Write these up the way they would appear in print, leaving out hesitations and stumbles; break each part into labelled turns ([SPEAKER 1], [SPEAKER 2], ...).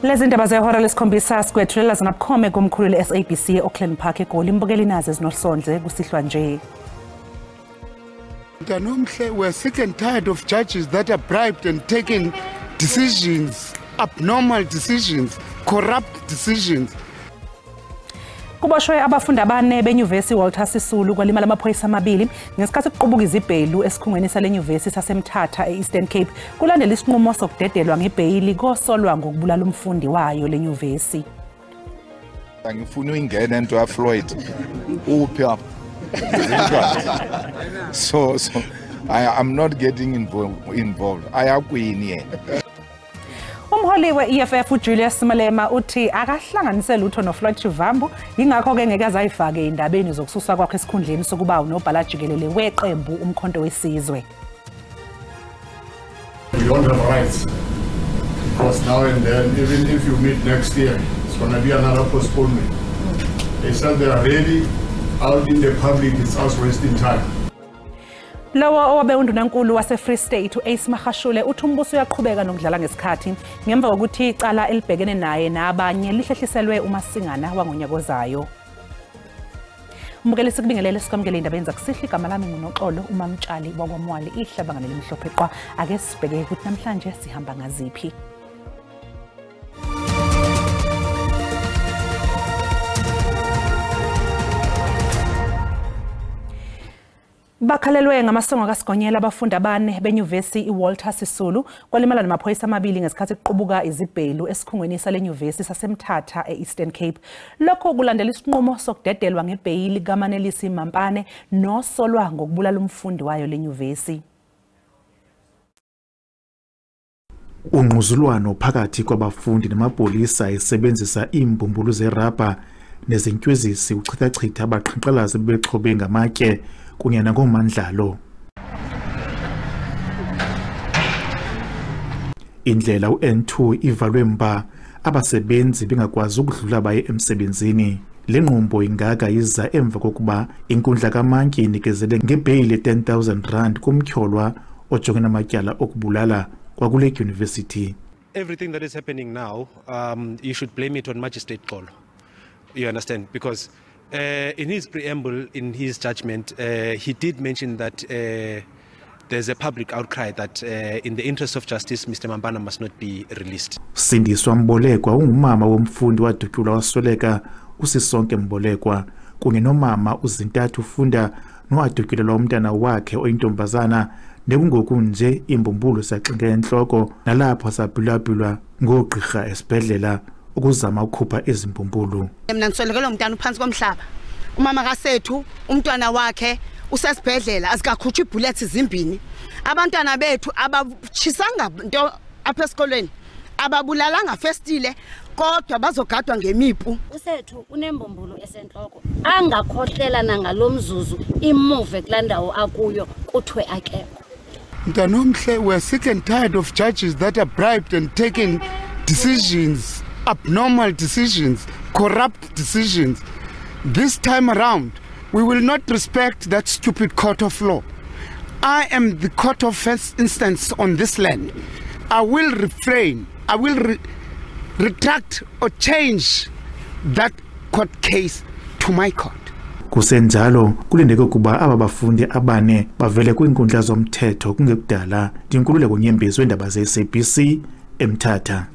[SPEAKER 1] Lezi ndaba zehora lesikhombisa sikwethulela zona bukhome komkhulu le-SABC e-Auckland Park eGoli. Imbukeli nazo ezinosondle kusihlwa nje.
[SPEAKER 2] Mntanomhle, we're sick and tired of judges that are bribed and taking decisions, abnormal decisions, corrupt decisions.
[SPEAKER 1] Kuboshwe abafundi abane benyuvesi Walter Sisulu kwalimala amaphoyisa amabili ngesikhathi kuqubuka izibhelu esikhungweni sale nyuvesi saseMthatha e-Eastern Cape kulandela isinqumo sokudedelwa ngebheyili kosolwa ngokubulala umfundi wayo lenyuvesi.
[SPEAKER 3] Angifuni uyingena into kaFloyd. Uphi apha? So I'm not getting involved. Ayakwini yena.
[SPEAKER 1] Umholi we-EFF uJulius Malema uthi akahlanganise lutho noFloyd Shivambu, yingakho-ke ngeke azayifake endabeni zokususwa kwakhe esikhundleni sokuba unobhala jikelele weqembu uMkhonto weSizwe.
[SPEAKER 4] We don't have rights because now and then, even if you meet next year, it's going to be another postponement. They said they are ready. Out in the public, it's us wasting time.
[SPEAKER 1] Lowo owabe undunankulu wase-Free State u-Ace Magashule uthi umbuso uyaqhubeka nokudlala ngesikhathi ngemva kokuthi icala elibhekene naye nabanye lihlehliselwe uMasingana wangonyaka ozayo. Mbukeli, sikubingelele sikwamukele indaba zakusihlwa. Igama lami nguNoxolo uMamtshali wakwaMwali, ihlabangane limhlophe qwa. Ake sibheke ukuthi namhlanje sihamba ngaziphi. Bakhalelwe ngamasongo kaSigonyela abafundi abane benyuvesi iWalter Sisulu kwalimala namaphoyisa amabili ngesikhathi kuqubuka izibhelu esikhungweni sale nyuvesi saseMthatha e-Eastern Cape. Lokho kulandela isinqumo sokudedelwa ngebheyili kaManelisi Mampane nosolwa ngokubulala umfundi wayo lenyuvesi.
[SPEAKER 5] Ungquzulwano phakathi kwabafundi namapolisa esebenzisa imbumbulu zerabha nezintyuzisi uchithachitha abaqhankqalazi bexhobe ngamatye kunye nangomandlalo. Indlela u-N2 ivalwe mba, abasebenzi bengakwazi ukudlula baye emsebenzini. Le nqumbo ingaka iza emva kokuba inkundla kamantyi inikezele ngebheyili 10,000 rand kumtyholwa ojongene namatyala okubulala kwakule university.
[SPEAKER 6] Everything that is happening now, you should blame it on Magistrate Xolo. You understand? Because in his preamble, in his judgment, he did mention that there's a public outcry that in the interest of justice, Mr. Mampana must not be released.
[SPEAKER 5] Sindiswa Mbolekwa ungumama womfundi wadutyulwa wasweleka uSisonke Mbolekwa kunye nomama uZintathu Funda nowadutyulelwa umntana wakhe oyintombazana nekungoku nje imbumbulu saxinge entloko nalapho sabhulabhulwa ngogqirha esibhedlela ukuzama ukukhupha izimbumbulu.
[SPEAKER 7] Mina ngiswelekelwe umntana uphansi komhlaba. Umama kaSethu umntwana wakhe usesibhedlela azikakhutshwa ibullets zimbini. Abantwana bethu abachisanga into apha esikolweni, ababulalanga festile kodwa bazogadwa ngemipu.
[SPEAKER 8] USethu unembumbulu esentloko angakhohlela nangalomzuzu imuve kulandawo akuyo kuthwe akekho.
[SPEAKER 2] Mntanomhle, we're sick and tired of judges that are bribed and taking decisions, abnormal decisions, corrupt decisions. This time around, we will not respect that stupid court of law. I am the court of first instance on this land. I will refrain, I will retract or change that court case to my court.
[SPEAKER 5] Kusenjalo kulindeke ukuba aba bafundi abane bavele kwiinkundla zomthetho kungekudala. Ndinkululeko Nyembezi wendaba ze-SABC eMthatha.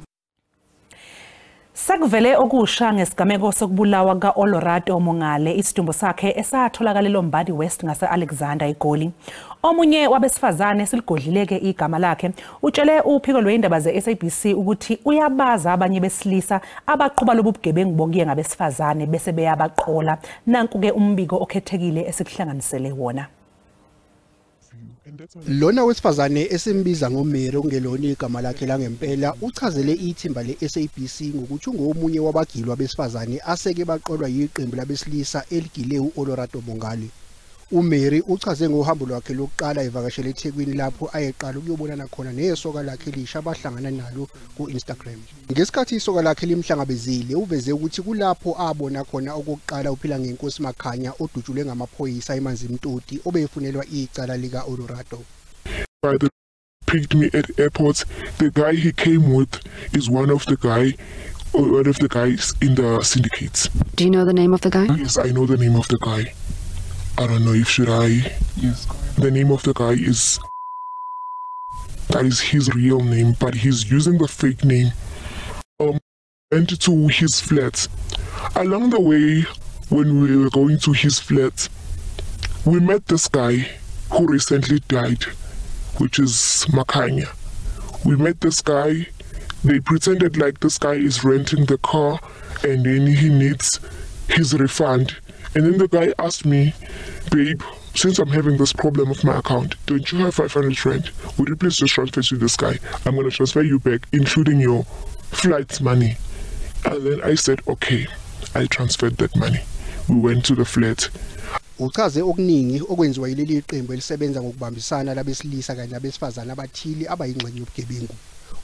[SPEAKER 1] Sekuvele okusha ngesigameko sokubulawa ka-Olorato Mongale, isidumbu sakhe esatholakala eLombardy West ngase-Alexander eGoli. Omunye wabesifazane siligodlileke igama lakhe utshele uphiko lwendaba ze-SABC ukuthi uyabaza abanye besilisa abaqhuba lobu bugebengu bokuye ngabesifazane bese beyabaqola. Nanku-ke umbiko okhethekile esikuhlanganisele wona.
[SPEAKER 9] Lona wesifazane esimbiza ngoMary okungelona igama lakhe langempela uchazele ithimba le-SABC ngokuthi ungomunye wabagilwa besifazane aseke baqolwa yiqembu labesilisa eligile u-Olorato Mongale. uMary uchaze ngohambo lwakhe lokuqala evakashele eThekwini lapho ayeqala ukuyobonana khona nesoka lakhe elisha abahlangana nalo ku-Instagram. Ngesikhathi isoka lakhe limhlangabezile uveze ukuthi kulapho abona khona okokuqala uphila ngenkosi Makhanya odutshulwe ngamaphoyisa eManzimtoti obefunelwa icala lika-Olorato.
[SPEAKER 4] By the
[SPEAKER 10] picked me at airport, the guy he came with is one of the guys in the syndicates.
[SPEAKER 11] Do you know the name of the guy?
[SPEAKER 10] Yes, I know the name of the guy. I don't know if should I. Yes. The name of the guy is, that is his real name, but he's using the fake name. Went to his flat. Along the way, when we were going to his flat, we met this guy who recently died, which is Makanya. We met this guy. They pretended like this guy is renting the car and then he needs his refund. And then the guy asked me, babe, since I'm having this problem with my account, don't you have 500 rand? Would you please just transfer to this guy? I'm going to transfer you back, including your flight money. And then I said, okay. I transferred that money. We went to the flat.
[SPEAKER 9] Uchaze okuningi okwenziwa yileli qembu elisebenza ngokubambisana labesilisa kanye nabesifazane abathile abayingxenye yobugebengu.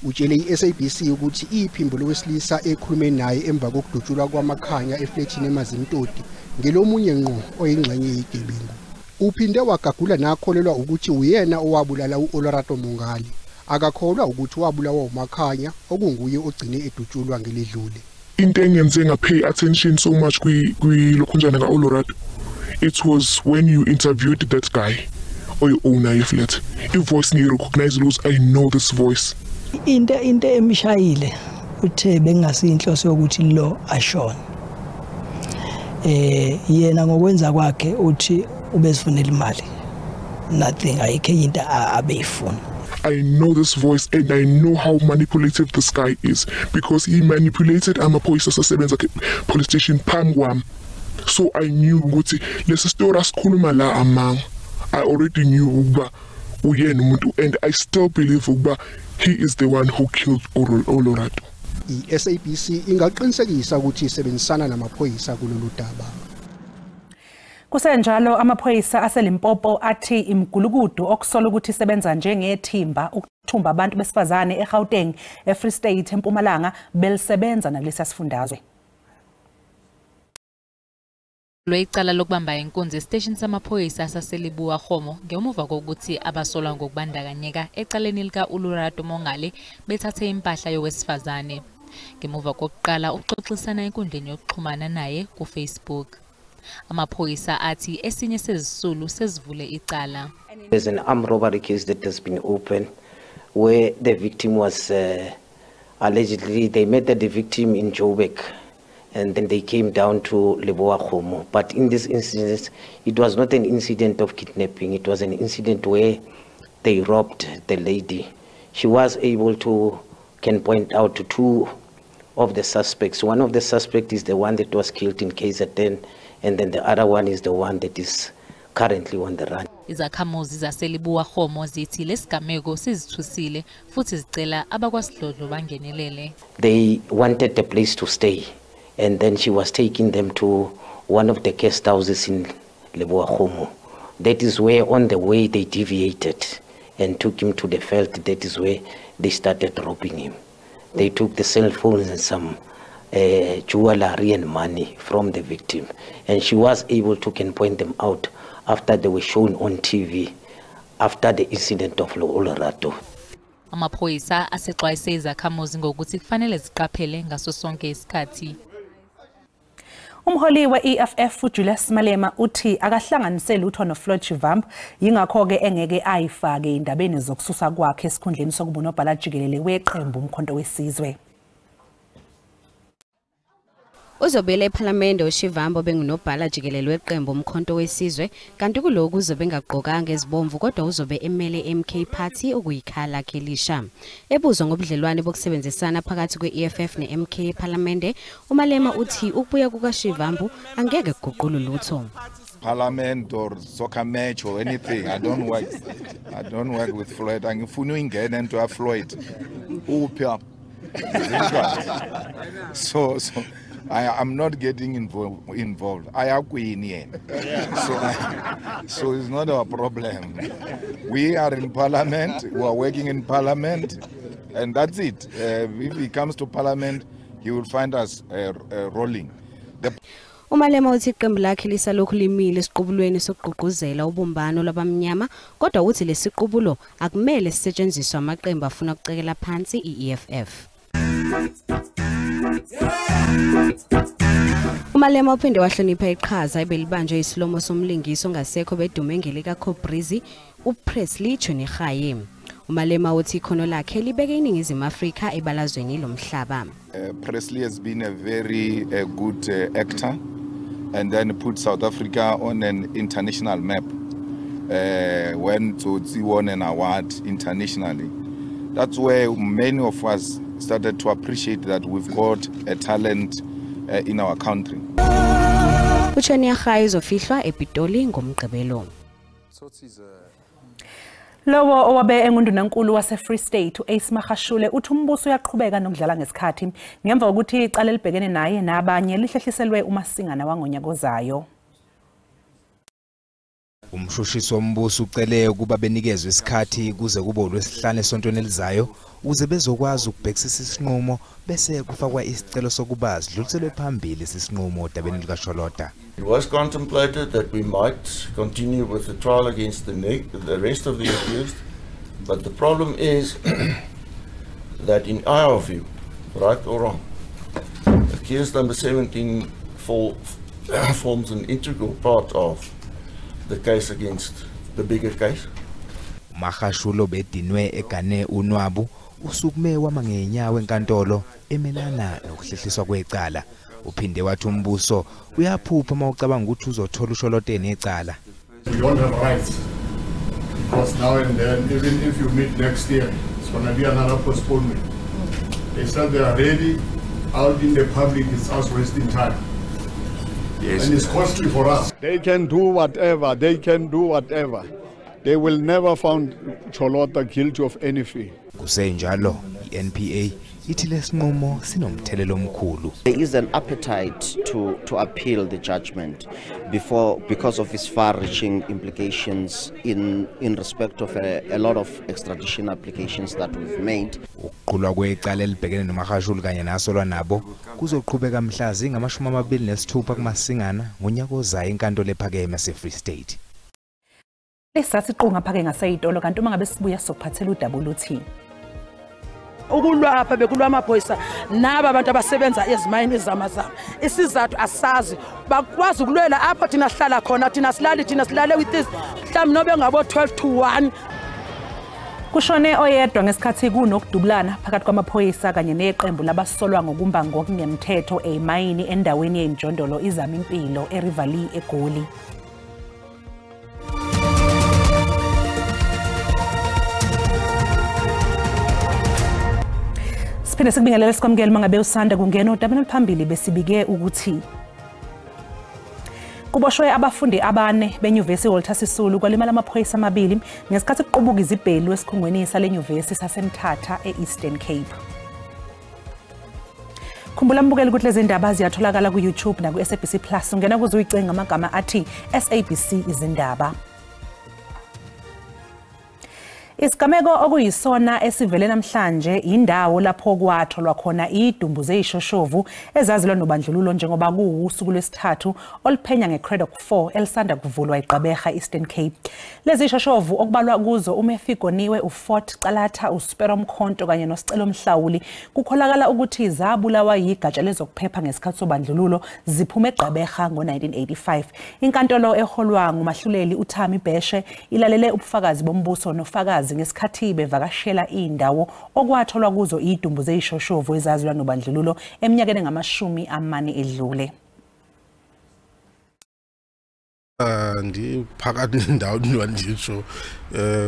[SPEAKER 9] Utshele iSABC ukuthi iphimbo lowesilisa ekhulume naye emva kokudutshulwa kwaMakhanya efletini eMazimtoti ngelomunye ngqo oyingxenye yegebengu. Uphinde wagagula nakholelwa ukuthi uyena owabulala uOlorato Mongale. Akakholwa ukuthi wabulawa uMakhanya okunguye ogcine edutshulwa ngeledlule.
[SPEAKER 10] Into engenze nga-pay attention so much kwilokhunjana ka-Olorato, it was when you interviewed that guy or your owner ye-flat. I-voice ngiyi-recognize ukuthi I know this voice.
[SPEAKER 12] Into emshayile uthe bengasiyinhloso yokuthi lo ashone. Yena ngokwenza kwakhe uthi ubezifunela imali. Nothing, ayikho into abeyifuna.
[SPEAKER 10] I know this voice and I know how manipulative this guy is because he manipulated amaphoyisa asebenza police station phambi kwami. So I knew ukuthi lesi story asikhuluma la amanga. I already knew ukuba uyena umuntu and I still believe ukuba he is the one who killed Olorato.
[SPEAKER 9] I-SABC ingaqinisekisa ukuthi isebenzisana namaphoyisa kulolu daba.
[SPEAKER 1] Kusenjalo amaphoyisa aseLimpopo athi imigulukudu okusola ukuthi isebenza njengethimba ukuthumba abantu besifazane eGauteng, eFree State, eMpumalanga belisebenza nakulesi sifundazwe.
[SPEAKER 13] Icala lokubamba inkunzi esiteshini samaphoyisa saseLebowakgomo ngemuva kokuthi abasolwa ngokubandakanyeka ecaleni lika-Olorato Mongale bethathe impahla yowesifazane. Ngemuva kokuqala ukuxoxisana enkundleni yokuxhumana naye kuFacebook. Amaphoyisa athi esinye sezisulu sesivule icala.
[SPEAKER 14] There's an armed robbery case that has been opened where the victim was allegedly, they met the victim in Joburg and then they came down to Lebowakgomo. But in this instance, it was not an incident of kidnapping. It was an incident where they robbed the lady. She was able to can point out to two of the suspects. One of the suspects is the one that was killed in KZN, and then the other one is the one that is currently on the run.
[SPEAKER 13] Izakhamuzi zaseLebowakgomo zithi lesigameko sizithusile futhi zicela abakwasidlodlo bangenelele.
[SPEAKER 14] They wanted a place to stay, and then she was taking them to one of the guest houses in Lebowakgomo. That is where on the way they deviated and took him to the veld. That is where they started robbing him. They took the cell phones and some jewelry and money from the victim, and she was able to can point them out after they were shown on TV after the incident of Olorato.
[SPEAKER 13] Amaphoyisa asexwayise izakhamuzi ngokuthi kufanele ziqaphele ngaso sonke isikhathi.
[SPEAKER 1] Umholi we-EFF uJulius Malema uthi akahlanganise lutho noFloyd Shivambu, yingakho-ke engeke ayifake indabeni zokususa kwakhe esikhundleni sokuba unobhala jikelele weqembu Umkhonto weSizwe.
[SPEAKER 15] Uzobuyela ePhalamende uShivambu bengunobhala jikelele weqembu Umkhonto weSizwe, kanti kulokhu uzobe engagqokanga ezibomvu kodwa uzobe emele MK Party okuyikhaya lakhe elisha. Ebuzwa ngobudlelwane bokusebenzisana phakathi kwe-EFF ne-MK ePhalamende, uMalema uthi ukubuya kukaShivambu angeke kuguqule lutho.
[SPEAKER 3] Parliament or soccer match or anything. I don't work with Floyd. Angifuni ingena into Floyd. Uphi? So I'm not getting involved. Ayakwini. So it's not our problem. We are in parliament. We are working in parliament, and that's it. If he comes to parliament, he will find us rolling.
[SPEAKER 15] UMalema uthi iqembu lakhe lisalokhu limile esiqubulweni sokugqugquzela ubumbano lwabamnyama, kodwa uthi lesiqubulo akumele sisetshenziswe amaqembu afuna ukucekela phansi i-EFF. UMalema uphinde wahlonipha iqhaza ebelibanjwe isilomo somlingiso ongasekho bedume ngelikaCobrizi uPresley Chweneyagae. UMalema uthi ikhono lakhe libeke iNingizimu Afrika ebalazweni lomhlaba.
[SPEAKER 3] Presley has been a very good actor and then put South Africa on an international map. When Tsotsi won an award internationally, that's where many of us started to appreciate that we've got a talent in our country.
[SPEAKER 15] uChweneyagae uzofihlwa ePitoli ngoMgqibelo.
[SPEAKER 1] Lowo owabe engundunankulu wase-Free State u-Ace Magashule uthi umbuso uyaqhubeka nokudlala ngesikhathi ngemva kokuthi icala elibhekene naye nabanye lihlehliselwe uMasingana wangonyaka ozayo.
[SPEAKER 11] Umshushisi wombuso ucele ukuba benikezwe isikhathi kuze kube uLwesihlanu esontweni elizayo ukuze bezokwazi ukubhekisisa isinqumo bese kufakwa isicelo sokuba sidluliselwe phambili isinqumo odabeni lukaSholota.
[SPEAKER 16] It was contemplated that we might continue with the trial against the rest of the accused, but the problem is that in our view, right or wrong, accused number 17 forms an integral part of the case against the bigger case.
[SPEAKER 11] Magashule bedinwe egane unwabu usukume wama ngenyawo enkantolo emelana nokuhlehliswa kwecala. Uphinde wathi umbuso uyaphupha mawucabanga ukuthi uzothola uSholota necala.
[SPEAKER 4] We don't have rights because now and then, even if you meet next year, it's going to be another postponement. They said they are ready. Out in the public, it's us wasting time. Yes. And it's costly for us.
[SPEAKER 2] They can do whatever. They can do whatever. They will never find Cholota guilty of anything.
[SPEAKER 11] Kusenjalo, i-NPA ithi lesinqumo sinomthelelo omkhulu.
[SPEAKER 17] There is an appetite to appeal the judgment before because of its far-reaching implications in respect of a lot of extradition applications that we've made.
[SPEAKER 11] Ukuqulwa kwecala elibhekene noMagashule kanye nasolwa nabo kuzoqhubeka mhla zingama-26 kuMasingana ngonyaka ozayo enkantolo ephakeme yase-Free State.
[SPEAKER 1] Lesasiqunga phake ngaseyitolo kanti uma ngabe sibuya sokuphathela udaba oluthi
[SPEAKER 18] ukulwa apha bekulwa amaphoyisa naba abantu abasebenza ezimayini ezamazama. Isizathu asazi, bakwazi ukulwela apho thina sihlala khona, thina silali, thina silale with this mhlawumbe nobe ngabo 12 to 1.
[SPEAKER 1] Kushone oyedwa ngesikhathi kunokudubulana phakathi kwamaphoyisa kanye neqembu labasolwa ngokumba ngokungemthetho emayini endaweni yeMjondolo Izamimpilo eRivali eGoli. Siphinde sikubingelele sikwamukele mangabe usanda kungena odabeni oluphambili besibike ukuthi kuboshwe abafundi abane benyuvesi Walter Sisulu kwalimala amaphoyisa amabili ngesikhathi kuqubuka izibhelu esikhungweni sale nyuvesi saseMthatha e-Eastern Cape. Khumbula mbukeli ukuthi lezi ndaba ziyatholakala ku-YouTube naku-SABC Plus. Ungena kuze uyicinge ngamagama athi SABC izindaba. Isigameko okuyisona esivele namhlanje indawo lapho kwatholwa khona idumbu zeyishoshovu ezazilwa nobandlululo njengoba kuwusuku lwesithathu oluphenya ngeCradock 4 elisanda kuvulwa eGqeberha Eastern Cape. Lezi shoshovu okubalwa kuzo uMefigoniwe, uFort Calatha, uSpero Mkhonto kanye noSicelo Mhlawuli kukholakala ukuthi zabulawa yigatsha lezokuphepha ngesikhathi sobandlululo ziphume eGqeberha ngo-1985. Inkantolo eholwa ngumahluleli uThami Beshe ilalele ubufakazi bombuso nofakazi ngesikhathi bevakashela indawo okwatholwa kuzo idumbu zeyishoshovu ezazilwa nobandlululo eminyakeni engama-40 edlule.
[SPEAKER 19] Ndiphakathi nendawo ndisho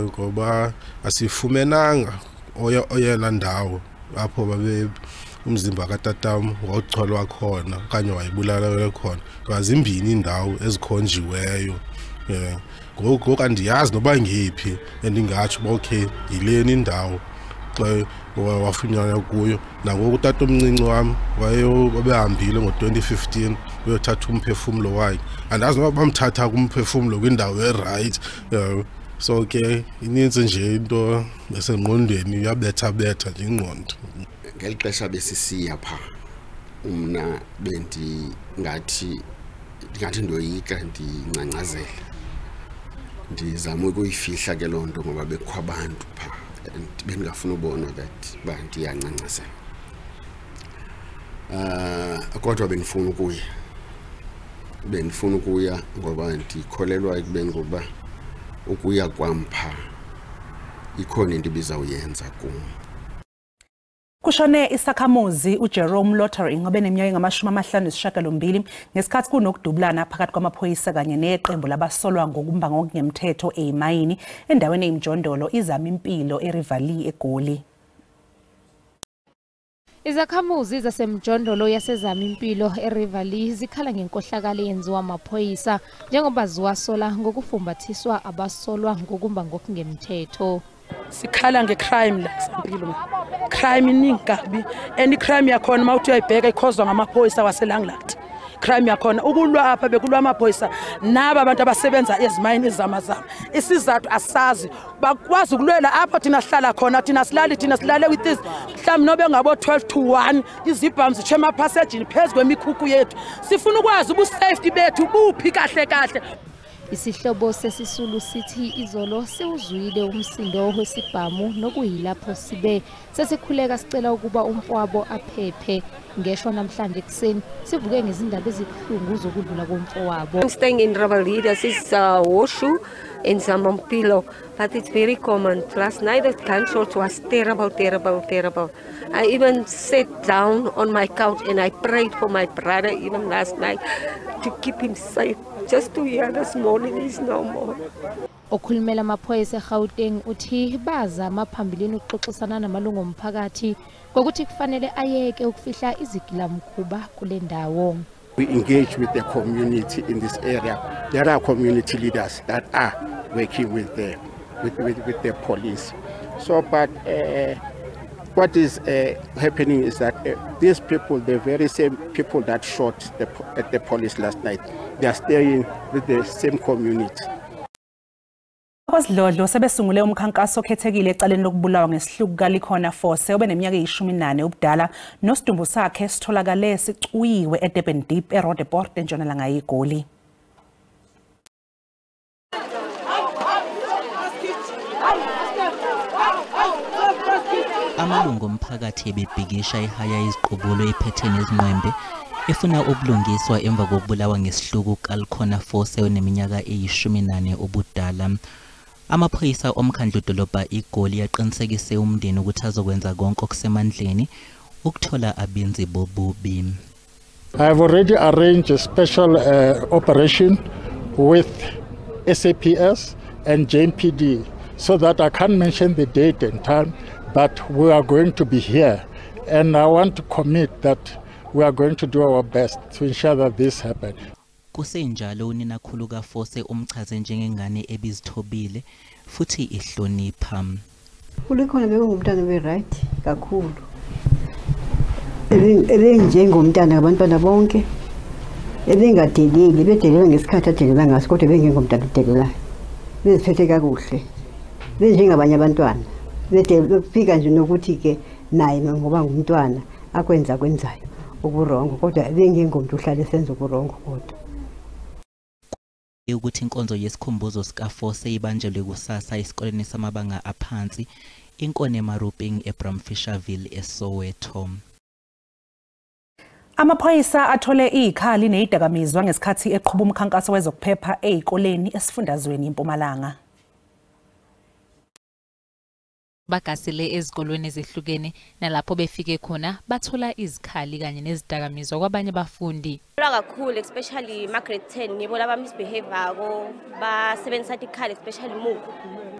[SPEAKER 19] ngoba asifumenanga oyena ndawo apho babe umzimba katatam wawucholwa khona okanye wayebulalelwe khona, ngoba zimbini indawo ezikhonjiweyo. Ngoku andiyazi noba ngeyiphi endingatsho uba okay yileni indawo xa wafunyanwa kuyo. Nangoku utata omncinci wam wabehambile ngo-2015 uyothatha umphefumlo wakhe, andazi noba bamthatha kumphefumlo kwindawo erayithi. So ke inintsi nje into esengqondweni, iyabethabetha nje ingqondo.
[SPEAKER 20] Ngeli xesha besisiya phaa mna bendingathi Ndingathi ndoyika, ndingcangcazela, ndizama ukuyifihla ke loo nto ngoba bekukho abantu phaa and bendingafuni ubonwa that uba ndiyangcangcazela. Kodwa bendifuna ukuya ngoba ndikholelwa ekubeni ngokuba ukuya kwam phaa ikhona into ibizawuyenza kum.
[SPEAKER 1] Kushone isakhamuzi uJerome Lottering obeneminyaka engama-58 ngesikhathi kunokudubulana phakathi kwamaphoyisa kanye neqembu labasolwa ngokumba ngokungemthetho eyimayini endaweni eyimjondolo iZamimpilo eRiverlea eGoli.
[SPEAKER 13] Izakhamuzi zasemjondolo yaseZamimpilo eRiverlea zikhala ngenkohlakalo eyenziwa amaphoyisa njengoba ziwasola ngokufumbathiswa abasolwa ngokumba ngokungemthetho.
[SPEAKER 18] Sikhala ngecrime la Zampilo. Crime iningi kabi and icrime yakhona uma uthi uyayibheka ikhozwa ngamaphoyisa waseLanglaagte. Crime yakhona, ukulwa apha bekulwa amaphoyisa naba abantu abasebenza ezimayini izamazama. Isizathu asazi. Bakwazi ukulwela apho thina sihlala khona. Thina silali, thina silale with this mhlawumbe nobe ngabo 12 to 1, izibhamu zitshe emaphasejini phezu kwemikhukhu yethu. Sifuna ukwazi ubusafety bethu buphi kahle kahle.
[SPEAKER 13] Isihlobo sesisulu sithi izolo siwuzwile umsindo wesibhamu, nokuyilapho sibe sesikhuleka sicela ukuba umfowabo aphephe. Ngeshwa namhlanje ekuseni sivuke ngezindaba ezibuhlungu zokudlula komfowabo.
[SPEAKER 21] I'm staying in Riverlea. This is Horseshoe in Zamimpilo, but it's very common. Last night the gunshot was terrible, terrible, terrible. I even sat down on my couch and I prayed for my brother even last night to keep him safe. Just to hear this morning he's no more.
[SPEAKER 13] Okhulumela amaphoyisa eGauteng uthi bazama phambilini ukuxoxisana namalungu omphakathi ngokuthi kufanele ayeke ukufihla izigilamkhuba kule ndawo.
[SPEAKER 22] We engage with the community in this area. There are community leaders that are working with the police. So, but what is happening is that these people, the very same people that shot at the police last night, they are staying with the same community.
[SPEAKER 1] Kwasidlodlo sebesungule umkhankaso okhethekile ecaleni lokubulawa ngesihluku kaLikhona Fose obeneminyaka eyi-14 ubudala nosidumbu sakhe sitholakale sicuyiwe eDurban Deep eRoodepoort entshonalanga yeGoli.
[SPEAKER 23] Amalungu omphakathi ebebhikisha ehaya iziqubulo ephethe nezinqwembe efuna ubulungiswa emva kokubulawa ngesihluku kaLikhona Fose oneminyaka eyi-14 ubudala. Amaphoyisa omkhandlu dolobha iGoli yaqinisekise umndeni ukuthi azokwenza konke okusemandleni ukuthola abenzi bobubi.
[SPEAKER 4] I have already arranged a special operation with SAPS and JMPD so that I can't mention the date and time, but we are going to be here. And I want to commit that we are going to do our best to ensure that this happens.
[SPEAKER 23] Kusenjalo, uninakhulu kaFose umchaze njengengane ebizithobile futhi ihlonipha.
[SPEAKER 24] ULikhona bekungumntana be-right kakhulu. Ebenjengomntana ngabantwana bonke. Ebengadeleli, bedelela ngesikhathi adelela ngaso, kodwa bengengomntana odelelayo. Beziphethe kakuhle. Benjengabanye abantwana. Befika nje nokuthi-ke naye ngoba ngumntwana akwenza akwenzayo okuwrong, kodwa bengengomntu uhlale esenza okuwrong kodwa.
[SPEAKER 23] Ukuthi inkonzo yesikhumbuzo sikaFose ibanjelwe kusasa esikoleni samabanga aphansi iNkone Maruping eBraamfischerville eSoweto.
[SPEAKER 1] Amaphoyisa athole izikhali nezidakamizwa ngesikhathi eqhuba umkhankaso wezokuphepha ezikoleni esifundazweni iMpumalanga.
[SPEAKER 13] Bagasele ezikolweni ezehlukene nalapho befike khona bathola izikhali kanye nezidakamizwa kwabanye abafundi.
[SPEAKER 25] Kakhulu, especially ma-grade 10, ngibo laba misbehavior, basebenzisa tikhali, especially muku.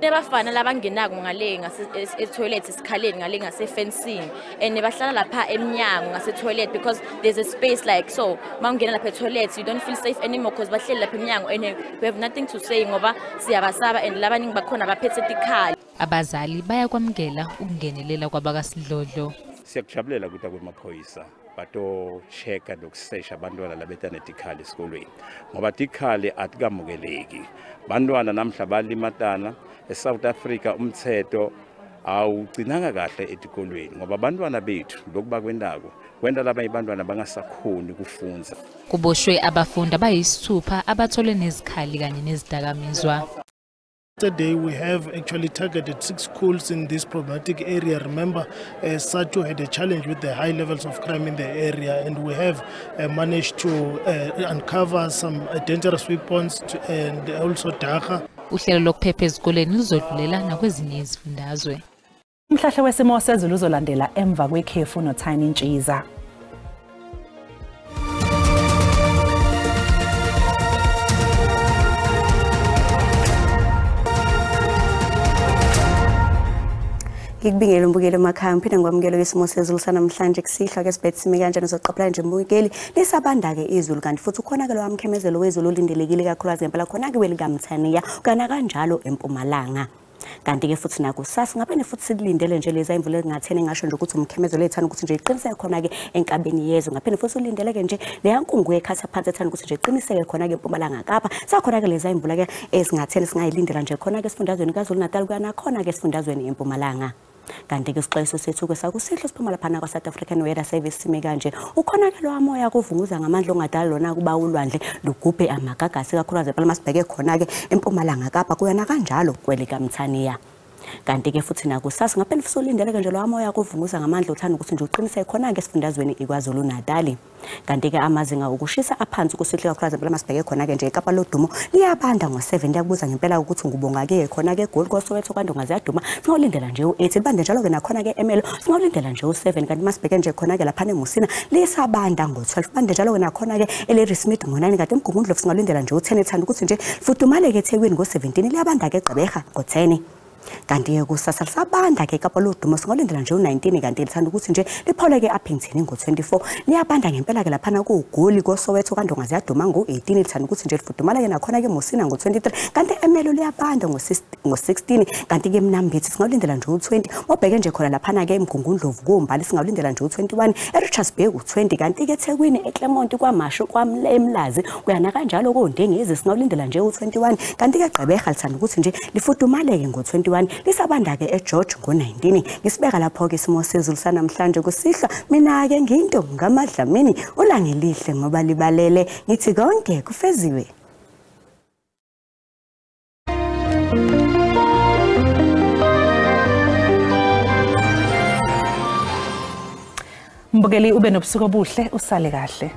[SPEAKER 26] Nebafana labangenako ngale ngase-toilet esikhaleni ngale ngasefensini and bahlala lapha emnyango ngase-toilet because there's a space like so. Ma ungena lapha e-toilet you don't feel safe anymore because bahleli lapha emnyango and we have nothing to say ngoba siyabasaba and labaningi bakhona baphethe tikhali.
[SPEAKER 13] Abazali bayakwamukela ukungenelela kwabakasidlodlo.
[SPEAKER 27] Siyakujabulela ukuthi akwemaphoyisa bato-check-a nokusesha abantwana labeta netikhali esikolweni ngoba tikhali atikamukeleki. Bantwana namhla balimatana eSouth Africa, umthetho awugcinanga kahle etikolweni ngoba abantwana bethu lokhu bakwendako. Kwenta labanye abantwana bangasakhoni kufundza.
[SPEAKER 5] Kuboshwe abafundi abayisithupha abatholwe nezikhali kanye nezidakamizwa.
[SPEAKER 6] Today we have actually targeted 6 schools in this problematic area. Remember, SADTU had a challenge with the high levels of crime in the area, and we have managed to uncover some dangerous weapons and also dagga.
[SPEAKER 5] Uhlelo lokuphepha ezikoleni luzodlulela nakwezinye izifundazwe.
[SPEAKER 1] Umhlahla wesimo sezulu uzolandela emva kwekhefu noTiny Ntshiza.
[SPEAKER 7] Ngikubingele mbukeli emakhaya ngiphinde ngikwamukele kwisimo sezulu sanamhlanje kusihlwa ke sibethe sime kanjani uzoqaphela nje mbukeli lisabanda ke izulu kanti futhi ukhona ke lo amkhemezelo wezulu olindelekile kakhulukazi ngempela khona ke welikamthaniya kana kanjalo empumalanga. Kanti ke futhi nakusasa ngabe futhi silindele nje leza imvula engatheni ngasho nje ukuthi umkhemezelo ethanda ukuthi nje iqiniseke khona ke enkabeni yezwe ngaphinde futhi ulindeleke nje leya nkungu ekhatha phansi ethanda ukuthi nje iqiniseke khona ke empumalanga Kapa sakhona ke leza imvula ke ezingatheni singayilindela nje khona ke esifundazweni KwaZulu Natal kuyana khona ke esifundazweni empumalanga. Kanti ke isixwayiso sethu ke sakusihlwa siphuma laphana kwa South African Weather Service sime kanje ukhona ke lo moya kuvunguza ngamandla ongadala lona kuba ulwandle lugubhe amagagasi kakhulukazi phela masibheke khona ke empumalanga Kapa kuyana kanjalo kwelikamthaniya. Kanti ke futhi nakusasa ngaphela futhi ulindeleke nje lo moya kuvunguza ngamandla uthanda ukuthi nje uqiniseke khona ke esifundazweni iKwaZulu Natal. Kanti ke amazinga okushisa aphansi kusihle kakhulukazi phela masibheke khona ke nje eKapa lodumo liyabanda ngo7 liyakubuza ngempela ukuthi ngubonga ke khona ke eGoli koSoweto kwaNdonga ziyaduma singawulindela nje u8 libande njalo ke nakhona ke eMelo singawulindela nje u7 kanti masibheke nje khona ke lapha eMusina lisabanda ngo12 bande njalo ke nakhona ke eLadySmith ngo9 kanti eMgungundlovu singawulindela nje u10 ethanda ukuthi nje fudumale ke eThekwini ngo17 liyabanda ke eGqeberha ngo10. Kanti ke kusasa lisabanda ke eKapa lodumo singolindela nje u19 kanti lithanda ukuthi nje liphole ke Upington ngo24 liyabanda ngempela ke laphana kuGoli koSoweto kaNdonga ziyaduma ngo18 lithanda ukuthi nje lifudumala ke nakhona ke Musina ngo23 kanti eMelo liyabanda ngo16 kanti ke eMnambithi singolindela nje u20 obheke nje khona laphana ke eMgungundlovu kuMbali singolindela nje u21 eRichards Bay u20 kanti ke eThekwini eClermont kwaMashu kwaMlazi kuyana kanjalo koNdengezi singolindela nje u21 kanti ke Gqeberha lithanda ukuthi nje lifudumaleke ngo21 lisabanda ke eGeorge ngo19. Ngisibeka lapho ke isimo sezulu sanamhlanje kusihlwa mina ke nginto ngamadlamini ulangelihle ngoba libalele ngithi konke kufeziwe.
[SPEAKER 1] Mbukeli ube nobusuku obuhle usale kahle.